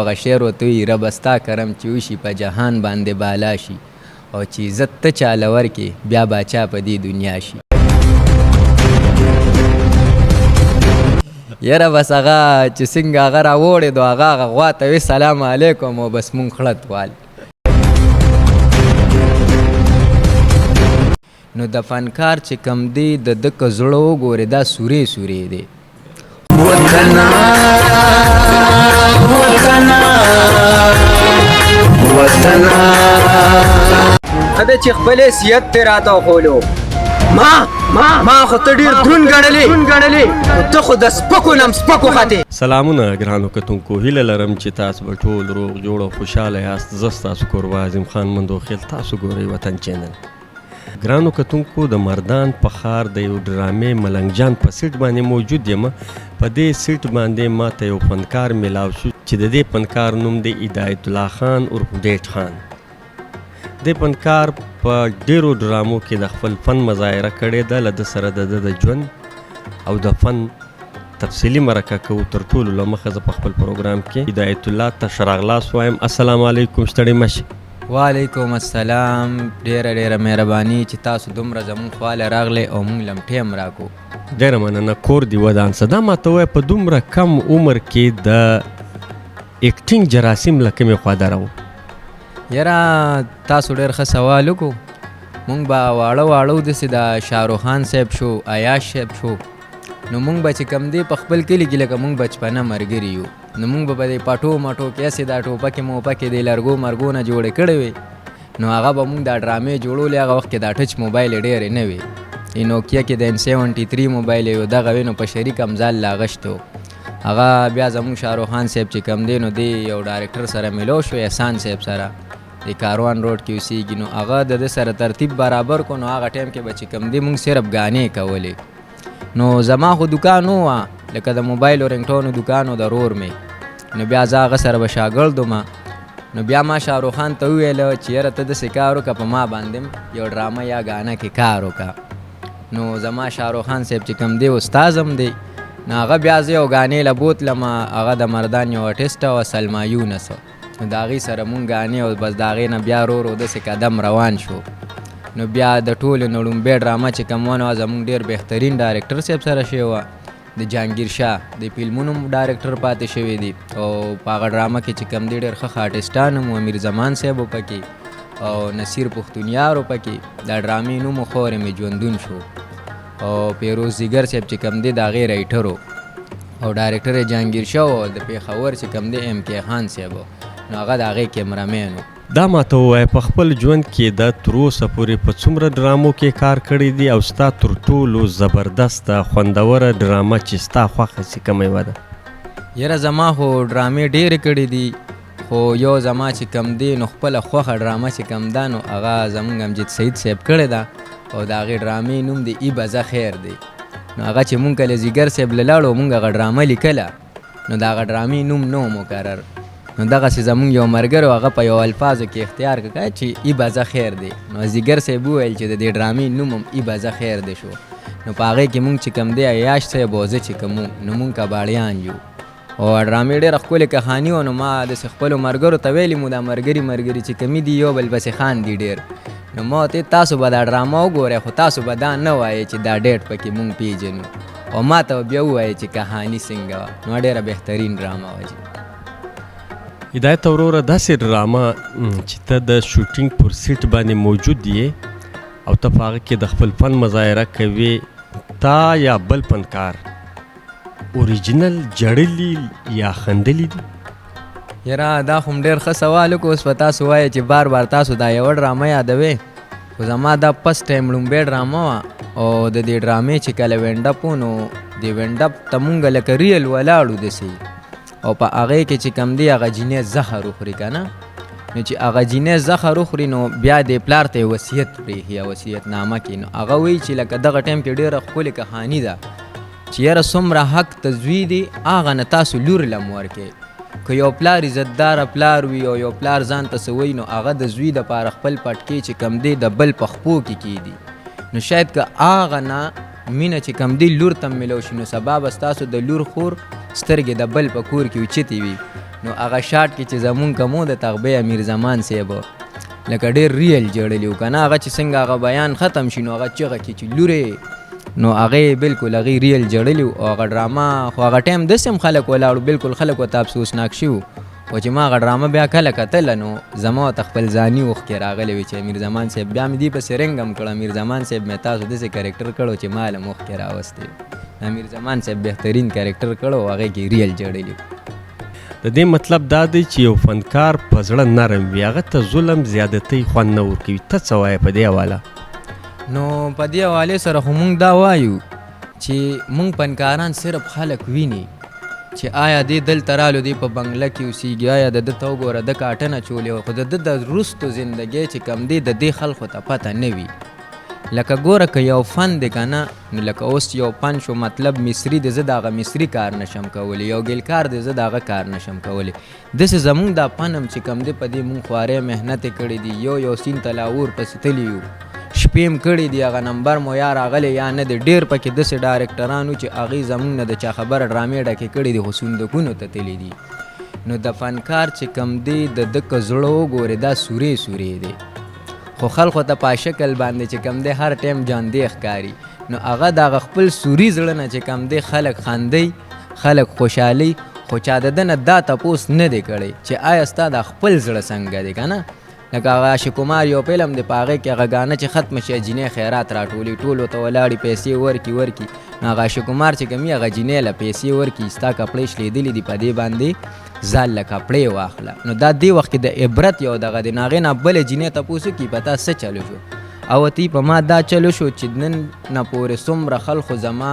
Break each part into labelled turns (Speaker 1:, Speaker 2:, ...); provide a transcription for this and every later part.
Speaker 1: هغه شعر ورته وي، ربه ستا کرم چې وشي په جهان باندې بالا شي، او چې عزت ته چاله ورکې بیا باچا په دې دنیا شي. یاره بس هغه چې څنګه هغه راوړېدو، هغه غوا ته وی سلام علیکم، او بس مونږ خړت وال. نو د فنکار چې کم دی د ده که زړه وګورې دا سورې سورې دی. وطنا وطنا وطنا ته چې خپل حیثیت ته راته وښولو، ما ما ما خو ته ډېر دروند ګڼلې، ته خو د سپکو نه هم سپکو ختې.
Speaker 2: سلامونه ګرانو کتونکو، هیله لرم چې تاسو به ټول روغ جوړ او خوشحاله یاست. زه ستاسو کوربه عظیم خان مندوخیل، تاسو ګورئ وطن چینل. ګرانو کتونکو، د مردان په ښار د یو ډرامې ملنګ جان په سیټ باندې موجود یم. په دې سیټ باندې ما ته یو فنکار میلاو شو چې د دې فنکار نوم دی هدایت الله خان عرف ډیټ خان. دې فنکار په ډیرو ډرامو کې د خپل فن مظاهره کړې ده. له ده سره د ده د ژوند او د فن تفصیلي مرکه کوو. تر ټولو له مخه زه په خپل پروګرام کې هدایت الله ته ښه راغلاست وایم. السلام علیکم، ستړي مه شئ.
Speaker 1: وعلیکم السلام، ډیره ډیره مهرباني چې تاسو دومره زمونږ خواله راغلی او مونږ لم ټیم راکو.
Speaker 2: ډیره مننه، کور دې ودان. څه دا ماته ووایه، په دومره کم عمر کې د اکټینګ جراثیم له کومې خوا درو؟
Speaker 1: یاره تاسو ډیر ښه سوال وکړو. مونږ به واړه واړه داسې د شاهرخ خان صاحب شو، عیاش صاحب شو، نو مونږ به چې کم دی په خپل کلي کې لکه مونږ بچپنه مرګري یو، نو مونږ به په دې پټو مټو کې هسې دا ټوپکې موپکې د لرګو مرګو نه جوړې کړې وې، نو هغه به مونږ دا ډرامې جوړولې. هغه وخت کې دا ټچ موبایل ډېرې نه وې، نوکیا کې د N73 موبایل یو دغه وې، نو په شریک همزال لا غشتو. هغه بیا زمونږ شاهرخ خان صاحب چې کم دی نو دی یو ډایرکټر سره میلو شو، احسان صاحب سره، د کاروان روډ کې اوسېږي، نو هغه د ده سره ترتیب برابر کو. نو هغه ټایم کې به چې کم دی مونږ صرف ګانې کولې. نو زما خو دکان و لکه د موبایل او رنګټونو دکان و د رور مې، نو بیا زه هغه سره به شاګرد وم. نو بیا ما شاهرخ خان ته وویل چې یاره ته داسې کار وکړه، په ما باندې یو ډرامه یا ګانه کې کار وکړه. نو زما شاهرخ خان صاحب چې کوم دی استاد هم دی، نو هغه بیا زه یو ګانې له بوتلم. هغه د مردان یو ارټسټ وه، سلما یونس، نو د هغې سره مونږ ګانې او بس د هغې نه بیا رو رو داسې قدم روان شو. نو بیا د ټولو نه ړومبی ډرامه چې کوم وه، نو زمونږ ډېر بهترین ډایرکټر صاحب سره شوې وه، د جهانګیر شاه د فلمونو ډایرکټر پاتې شوی دی، او په هغه ډرامه کې چې کوم دی ډېر ښه ښه آرټسټان هم وو، امیر زمان صاحب و پکې او نصیر پښتونیار و پکې. دا ډرامې نوم و خورې مې ژوندون شو، او پیروز ځیګر صاحب چې کوم دی د هغې رایټر و او ډایرکټر یې جهانګیر شاه و، د پېښور چې کوم دی ایم کې خان صاحب و، نو هغه د هغې کیمرامین و.
Speaker 2: دا ماته ووایه، په خپل ژوند کې د تر اوسه پورې په څومره ډرامو کې کار کړی دی او ستا تر ټولو زبردسته خوندوره ډرامه چې ستا خوښه سي کومه یوه ده؟
Speaker 1: یاره زما خو ډرامې ډېرې کړې دي، خو یو زما چې کم دی نو خپله خوښه ډرامه چې کم ده نو هغه زمونږ امجد سعید صاحب کړې ده، او د هغې ډرامې نوم دی ای بزه خیر دی. نو هغه چې مونږ کله ځیګر صاحب له لاړو، مونږ هغه ډرامه لیکله، نو د هغه ډرامې نوم نه و مقرر. نو دغسې زمونږ یو ملګری و، هغه په یو الفاظو کې اختیار کړه چې ای بزه خیر دی. نو ځیګر صاحب وویل چې د دې ډرامې نوم هم ای بزه خیر دی شو. نو په هغې کې مونږ چې کوم دی عیاش صاحب او زه چې کوم وو، نو مونږ کباړیان یو، او ډرامې ډېره ښکلې کهاني وه. نو ما داسې خپلو ملګرو ته ویلي مو، دا ملګري ملګري چې کمي دي یو بل پسې خاندي ډېر، نو ما ورته ویل تاسو به دا ډرامه وګورئ، خو تاسو به دا نه وایئ چې دا ډېټ پکې مونږ پېژنو، او ما ته به بیا ووایئ چې کهاني څنګه وه. نو ډېره بهترین ډرامه وه جي.
Speaker 2: هدایت وروره، داسې ډرامه چې ته د شوټینګ پر سیټ باندې موجود یې او ته په هغه کې د خپل فن مظاهره کوې، تا یا بل فنکار اوریجنل جړلي یا خندلي دي؟
Speaker 1: یاره دا خو ډېر ښه سوال وکړو. اوس به تاسو وایئ چې بار بار تاسو دا یوه ډرامه یادوئ، خو زما دا فرست ټایم ړومبی ډرامه وه، او د دې ډرامې چې کله وینډپ و، نو دې وینډپ ته مونږ لکه ریل ولاړو داسې، او په هغې کې چې کوم دی هغه جینۍ زهر وخوري که نه، نو چې هغه جینۍ زهر وخوري نو بیا دې پلار ته یې وصیت پرېښي یا وصیت نامه کې. نو هغه وایي چې لکه دغه ټایم کې ډېره ښکلې کهاني ده چې یاره څومره حق ته زوی دی هغه نه تاسو لور لم ورکئ. که یو پلار عزتداره پلار وي او یو پلار ځان ته څه وایي، نو هغه د زوی دپاره خپل پټکی چې کوم دی د بل په خپو کې کیږدي. نو شاید که هغه نه مینه چې کوم دی لور ته ملو شي، نو سبا به ستاسو د لور خور سترګې د بل په کور کې اوچتې وي. نو هغه شاټ کې چې زمونږ کومو د تغبې امیر زمان صاحب لکه ډېر ریل جړلی و که نه، هغه چې څنګه هغه بیان ختم شي نو هغه چغه کې چې لورې، نو هغې بالکل هغې ریل جړلی و. او هغه ډرامه خو هغه ټایم داسې هم خلک ولاړو، بالکل خلک ورته افسوسناک شوي وو. خو چې ما هغه ډرامه بیا کله کتله نو زما ورته خپل ځاني اوښکې راغلې وې چې امیر زمان صاحب، بیا مې دې پسې رنګ هم کړ، امیر زمان صاحب مې تاسو داسې کرکټر کړو چې ما له هم اوښکې راوستې. امیر زمان صاحب بهترین کرکټر کړو، هغې کې ریل جړلی.
Speaker 2: د دې مطلب دا دی چې یو فنکار په زړه نرم وي، هغه ته ظلم زیادتۍ خوند نه ورکوي. ته څه وایې په دې حواله؟
Speaker 1: نو په دې حوالې سره خو مونږ دا وایو چې مونږ فنکاران صرف خلک ویني چې آیا دې دلته رالو، دې په بنګله کې اوسېږي، آیا د ده ته وګوره ده کاټن اچولې وه، خو د ده د وروستو زندګۍ چې کوم دی د دې خلکو ته پته نه وي. لکه ګوره که یو فن دی که نه، نو لکه اوس یو فن شو، مطلب مصري دی، زه د هغه مصري کار نشم کولی، یو ګلکار دی، زه د هغه کار نشم کولی. داسې زمونږ دا فن هم چې کوم دی په دې مونږ خوارې محنت یې کړی دی، یو یو سین ته لا اور پسې تللي یو، شپې هم کړي دي، هغه نمبر مو یا راغلی یا نه دی. ډېر پکې داسې ډایرکټران وو چې هغوی زمونږ نه د چا خبره ډرامې ډکې کړي دي، خو صندوقونو ته تللي دي. نو د فنکار چې کوم دی د ده که زړه وګورې دا سورې سورې دی، خو خلکو ته په شکل باندې چې کوم دی هر ټایم ژوندی ښکاري. نو هغه د هغه خپل سوري زړه نه چې کوم دی خلک خندوي، خلک خوشحالي، خو چا د ده نه دا تپوس نه دی کړی چې آیا ستا دا خپل زړه څنګه دی که نه. لکه هغه عاشق کمار یو فلم دی، په هغې کې هغه ګانه چې ختمه شي جینۍ خیرات راټولوي، ټولو ته ولاړي پیسې ورکي ورکي. نو هغه عاشق کمار چې کوم وي هغه جینۍ له پیسې ورکي، ستا کپړې شلېدلي دي په دې باندې ځان له کپړې واخله. نو دا دې وخت کې د عبرت یو دغه دی. نو هغې نه بله جینۍ تپوس وکړي په تا څه چلو شو، او ورته په ما دا چلو شو چې نن نه پورې څومره خلکو زما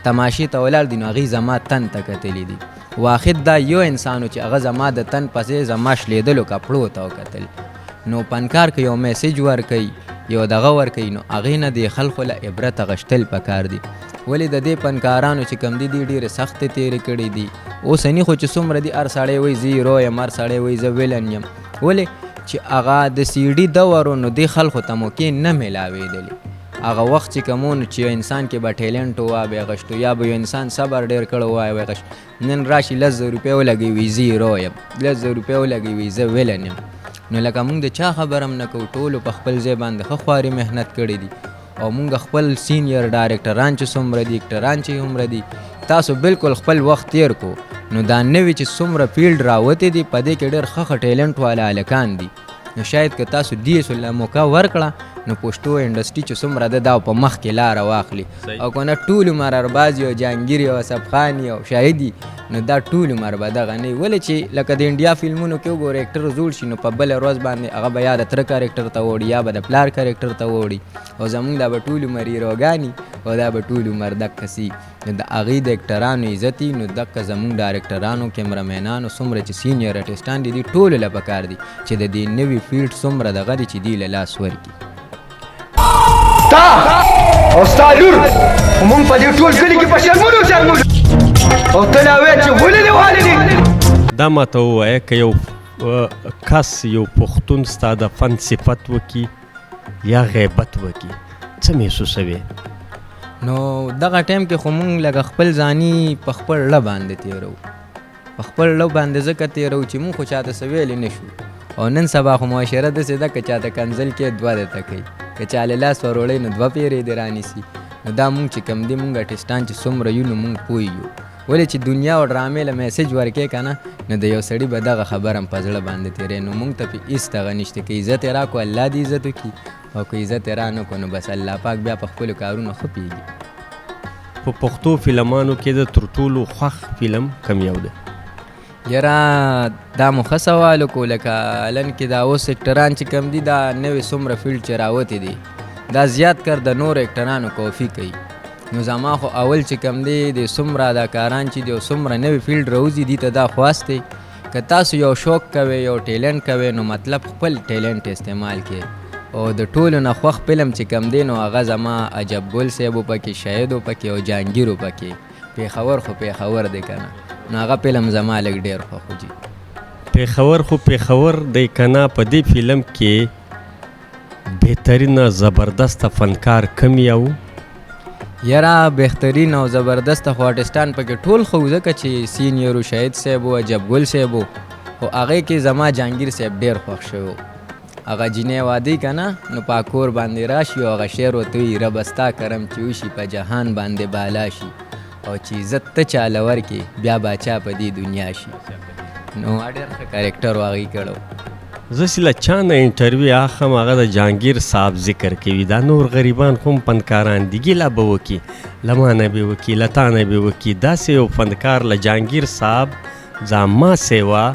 Speaker 1: تماشې ته ولاړ دي، نو هغوی زما تن ته کتلي دي. واحد دا یو انسان و چې هغه زما د تن پسې زما شلېدلو کپړو ته وکتل. نو فنکار که یو میسج ورکوي یو دغه ورکوي، نو هغې نه د خلکو له عبرت غشتل پکار دي. ولې د دې فنکارانو چې کوم دي دې ډېرې سختې تېرې کړې دي. اوسني خو چې څومره دي هر سړی وایي زه هیرو یم، هر سړی وایي زه ویلن یم. ولې چې هغه د سی ډي دور و، نو دې خلکو ته موقع نه میلاوېدلې. هغه وخت چې کوم و، نو چې یو انسان کې به ټیلنټ و به یې غشتو، یا به یو انسان صبر ډېر کړی وای به یې غشت. نن راشي 10,000 روپۍ ولګوي وایي زه هیرو یم، 10,000 روپۍ ولګوي وایي زه ویلن یم. نو لکه موږ د چا خبره هم نه کوو، ټولو په خپل ځای باندې ښه خواري محنت کړی دي. او موږ خپل سینیر ډایرکټران چې څومره دي، اکټران چې څومره دي، تاسو بالکل خپل وخت تیر کو. نو دا نوی چې څومره فیلډ راوتی دی په دې کې ډېر ښه ښه ټیلنټ والا هلکان دي. نو شاید که تاسو دې له موقع ورکړه نو پښتو انډسټري چې څومره ده دا په مخ کې لاره واخلي. او که نه ټول عمر ارباز یو، جهانګیر یو، اصف خان یو، شاهد یي، نو دا ټول عمر به دغه نه وي. ولې چې لکه د انډیا فلمونو کې وګوره اکټر زوړ شي نو په بله ورځ باندې هغه به یا د تره کرکټر ته وړي یا به د پلار کرکټر ته وړي، او زمونږ دا به ټول عمر هیروګاني او دا به ټول عمر دقه سي. نو د هغې د اکټرانو عزت وي، نو دقه زمونږ ډایرکټرانو، کیمرامینانو، څومره چې سینیر آرټسټان دي، دي ټولو له پکار دي چې د دې نوي فیلډ څومره دغه دي چې دوی له لاس ورکړي.
Speaker 3: تا او ستا لور مونږ په دې ټول کلي کې په شرمونو شرمونو، او ته لا وایې چې ولې دې والي دي.
Speaker 2: دا ما ته ووایه که یو کس یو پښتون ستا د فن صفت وکړي یا غیبت وکړي، څه محسوسوې؟
Speaker 1: نو دغه ټایم کې خو مونږ لکه خپل ځاني په خپل ړه باندې تېروو، په خپل ړه باندې ځکه تېروو چې مونږ خو چاته څه ویلی نه شو. او نن سبا خو معاشره داسې ده که چاته کنځل کې دوه درته کوي، که چا له لاس ور وړی نو دوه پېرې دې رانیسي. نو دا مونږ چې کوم دي مونږ آرټسټان چې څومره یو نو مونږ پوه یو. ولې چې دنیا او ډرامې له میسج ورکې که نه، نو د یو سړي به دغه خبره هم په زړه باندې تېرې. نو مونږ ته پې هېڅ دغه نشته، که عزت یې راکړو الله دې عزت وکړي، او که عزت یې را نه کړو نو بس الله پاک بیا په خپلو کارونو ښه پوهېږي.
Speaker 2: په پښتو فلمانو کې د تر ټولو خوښ فلم کوم یو دی؟
Speaker 1: یاره دا مو ښه سوال وکړو. لکه الن کې دا اوس اکټران چې کوم دي دا نوې څومره فیلډ چې راوتې دي دا زیات کر د نورو اکټرانو کوفي کوي. نو زما خو اول چې کوم دی د څومره اداکاران چې دي او څومره نوې فیلډ راوځي دي ته دا خواست دی که تاسو یو شوق کوئ یو ټیلنټ کوئ نو مطلب خپل ټیلنټ استعمال کړئ. او د ټولو نه خوښ فلم چې کوم دی نو هغه زما عجب ګل صاحب و پکې، شاهد و پکې او جهانګیر و پکې. پېښور خو پېښور دی که نه، نو هغه فلم زما لږ ډېر خوښ و جي.
Speaker 2: پېښور خو پېښور دی که نه، په دې فلم کې بهترینه زبردسته فنکار کوم یو؟
Speaker 1: یاره بهترین او زبردست خو آرټسټان پکې ټول ښه وو، ځکه چې سینیر و، شاهد صاحب و، عجب ګل صاحب و، خو هغې کې زما جهانګیر صاحب ډېر خوښ شوی و. هغه جینۍ واده که نه نو په کور باندې راشي او هغه شعر ورته وایي، ربه ستا کرم چې وشي په جهان باندې بالا شي، او چې عزت ته چاله ورکې بیا باچا په دې دنیا شي. نو ډېر ښه کرکټر و هغې کړی.
Speaker 2: زه چې له چا نه انټرویو اخم هغه د جهانګیر صاحب ذکر کوي، دا نور غریبان خو هم فنکاران دي، ګیله به وکړي، له ما نه به وکړي، له تا نه به وکړي. داسې یو فنکار له جهانګیر صاحب زما سیوا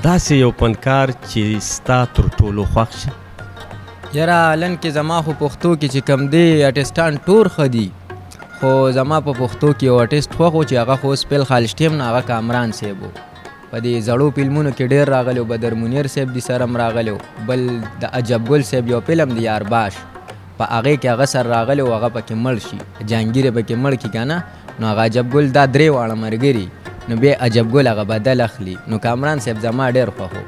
Speaker 2: داسې یو فنکار چې ستا تر ټولو خوښ شي.
Speaker 1: یاره لن کې زما خو پښتو کې چې کوم دی آرټسټان ټول ښه دي، خو زما په پښتو کې یو آرټسټ خوښ و چې هغه خو اوس فلحال شته هم نه، هغه کامران صاحب و. په دې زړو فلمونو کې ډېر راغلی و، بدر منیر صاحب دي سره هم راغلی و، بل د عجب ګل صاحب یو فلم دی یار باش، په هغې کې هغه سره راغلی و، هغه پکې مړ شي، جهانګیر یې پکې مړ کړي که نه، نو هغه عجب ګل دا درې واړه ملګري، نو بیا عجب ګل هغه بدل اخلي. نو کامران صاحب زما ډېر خوښ و.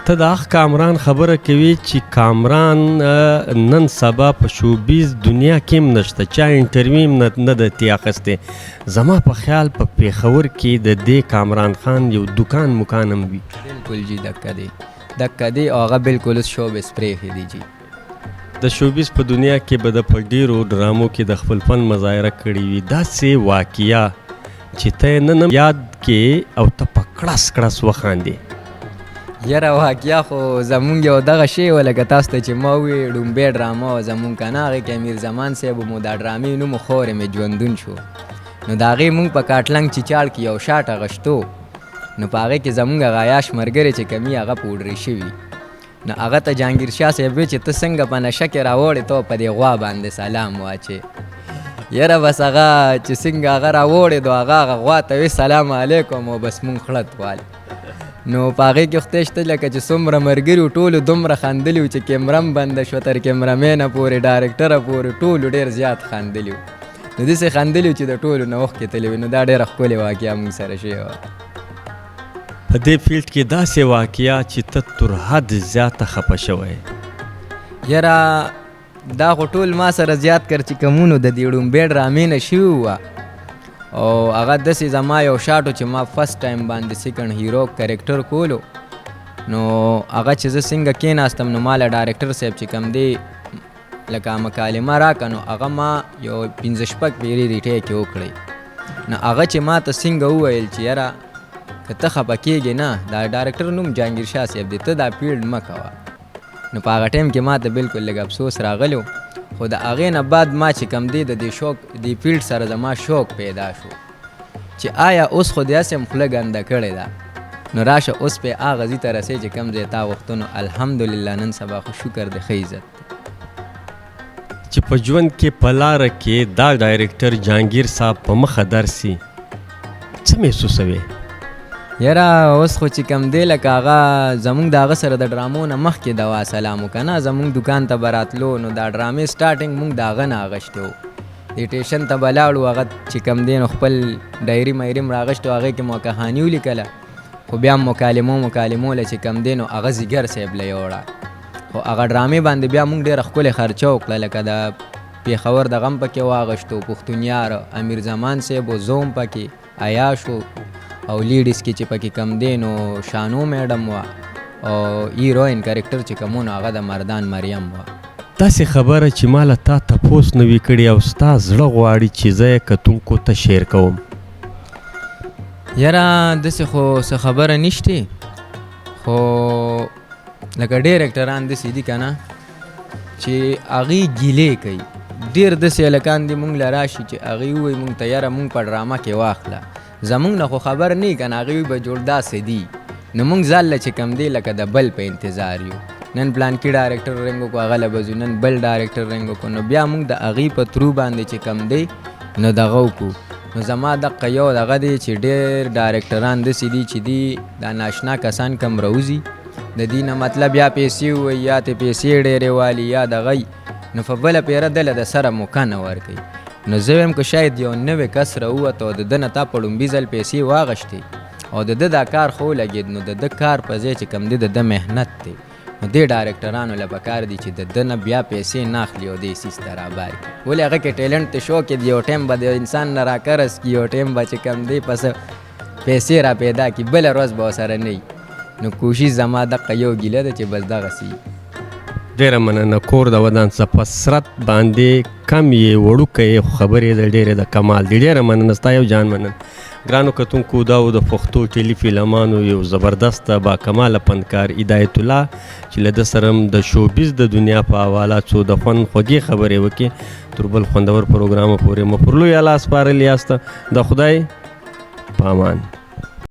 Speaker 2: ته د اخ کامران خبره کوي چې کامران نن سبا په شوبیز دنیا کې هم نشته، چا انټرویو هم نه ده ترې اخیستې. زما په خیال په پېښور کې د دې کامران خان یو دکان مکان هم وي.
Speaker 1: بالکل جی، دکه دی دکه دی، او هغه بالکل اوس شوبیز پرېښی دی جی.
Speaker 2: د شوبیز په دنیا کې به د په ډېرو ډرامو کې د خپل فن مظاهره کړې وي. داسې واقعیا چې ته یې نن هم یاد کې او ته په کړس کړس وخاندې.
Speaker 1: یاره واقعیا خو زمونږ یو دغه شی و، لکه تاسو ته چې ما وویل ړومبی ډرامه وه زمونږ که نه، هغې کې امیر زمان صاحب و، مو دا ډرامې نوم خورې مې ژوندون شو. نو د هغې مونږ په کاټلنګ چیچاړ کې یو شاټ اغشتو، نو په هغې کې زمونږ هغه عیاش ملګری چې کمي هغه پوډرې شوي، نو هغه ته جهانګیر شاه صاحب وی چې ته څنګه په نشه کې راوړې ته په دې غوا باندې سلام واچې. یاره بس هغه چې څنګه هغه راوړېدو هغه هغه غوا ته وی سلام علیکم او بس مونږ خړت وال. نو په هغې کې خدای شته لکه چې څومره ملګري وو ټولو دومره خندلي وو چې کیمره هم بنده شوه، تر کیمرمینه پورې ډایرکټره پورې ټولو ډېر زیات خندلي وو. نو داسې خندلي وو چې د ټولو نه اوښکې تللې وې. نو دا ډېره ښکلې واقعه مونږ سره شوې وه.
Speaker 2: په دې فیلډ کې داسې واقعه چې ته تر حد زیاته خفه شوی؟
Speaker 1: یاره دا خو ټول ما سره زیات کړ چې کومونو د دې ړومبی ډرامې نه شوي وه، او هغه داسې زما یو شاټ و چې ما فرست ټایم باندې سیکنډ هیرو کرکټر کولو. نو هغه چې زه څنګه کېناستم نو ما له ډایرکټر صاحب چې کوم دی لکه مکالمه راکړه، نو هغه ما یو پنځه شپږ پېرې ریټیکې وکړې. نو هغه چې ما ته څنګه وویل چې یاره که ته خفه کېږې نه، دا ډایرکټر نوم جهانګیر شاه صاحب دی، ته دا فیلډ مه کوه. نو په هغه ټایم کې ما ته بالکل لږ افسوس راغلی و، خو د هغې نه بعد ما چې کوم دی د دې شوق دې فیلډ سره زما شوق پیدا شو چې آیا اوس خو دې هسې هم خوله ګنده کړې ده، نو راشه اوس پې هغه ځای ته رسې چې کوم ځای تا غوښتو. نو الحمدلله نن سبا خو شکر دی ښه عزت دی.
Speaker 2: چې په ژوند کې په لاره کې دا ډایرکټر جهانګیر صاحب په مخه درسي څه محسوسوې؟
Speaker 1: یاره اوس خو چې کوم دی لکه هغه زمونږ د هغه سره د ډرامو نه مخکې دوا سلام و که نه، زمونږ دکان ته به راتلو، نو دا ډرامې سټارټینګ مونږ د هغه نه اغشتی و. دې ټیشن ته به لاړو، هغه چې کوم دی نو خپل ډایري مایري هم راغشتی و، هغې کې مو کهاني ولیکله، خو بیا هم مکالمو له چې کوم دی نو هغه ځیګر صاحب له یوړه. خو هغه ډرامې باندې بیا مونږ ډېره ښکلې خرچه وکړه، لکه د پېښور د غم پکې واغشتو، پښتونیار امیر زمان صاحب و، زه هم پکې عیاش و، او لیډیز کې چې پکې کم دی نو شانو میډم وه، او هیروین کرکټر چې کوم و نو هغه د مردان مریم وه.
Speaker 2: داسې خبره چې ما له تا تپوس نه وي کړی او ستا زړه غواړي چې زه یې کتونکو ته شیر کوم.
Speaker 1: یاره داسې خو څه خبره نشته، خو لکه ډېر اکټران داسې دي که نه چې هغې ګیلې کوي. ډېر داسې هلکان دي مونږ له راشي چې هغې ووایي مونږ ته یاره مونږ په ډرامه کې واخله، زمونږ نه خو خبر نه وي که نه، هغې وایي به جوړ داسې دي، نو مونږ ځان له چې کوم دی لکه د بل په انتظار یو. نن پلانکي ډایرکټر رنګ وکړو هغه له به ځو، نن بل ډایرکټر رنګ وکړو، نو بیا مونږ د هغې په ترو باندې چې کوم دی نو دغه وکړو. نو زما دقه یو دغه دی چې ډېر ډایرکټران داسې دي چې دي دا ناشنا کسان کم راوځي، د دې نه مطلب یا پیسې ووایي یا ترې پیسې ډېرې والي یا دغه وي، نو په بله پیره دله د سره موقع نه ورکوي. نو زه وایم که شاید یو نوی کس راووت او د ده نه تا په ړومبي ځل پیسې واغشتې او د ده دا کار ښه ولګېد، نو د ده کار په ځای چې کوم دی د ده محنت دی، نو دې ډایرکټرانو له پکار دي چې د ده نه بیا پیسې نه اخلي او دې څیز ته رابار کړي. ولې هغه کې ټیلنټ ته شوق دی، یو ټایم به د انسان نه راکرس کړي، یو ټایم به چې کوم دی پس پیسې را پیدا کړي، بله ورځ به ورسره نه وي. نو کوشش زما دقه یو ګیله ده چې بس دغسې وي.
Speaker 2: ډېره مننه. کور د ودان څه په سرت باندې کم یې وړوکی یې، خو خبرې د ډېرې د کمال دي. ډېره مننه، ستا یو جان مننه. ګرانو کتونکو، دا و د پښتو ټیلی فلمانو یو زبردست با کماله فنکار هدایت الله چې له ده سره هم د شوبیز د دنیا په حواله څو د خوند خوږې خبرې وکړي. تر بل خوندور پروګرامه پورې مو پر لوی الله سپارلي یاست. د خدای په امان.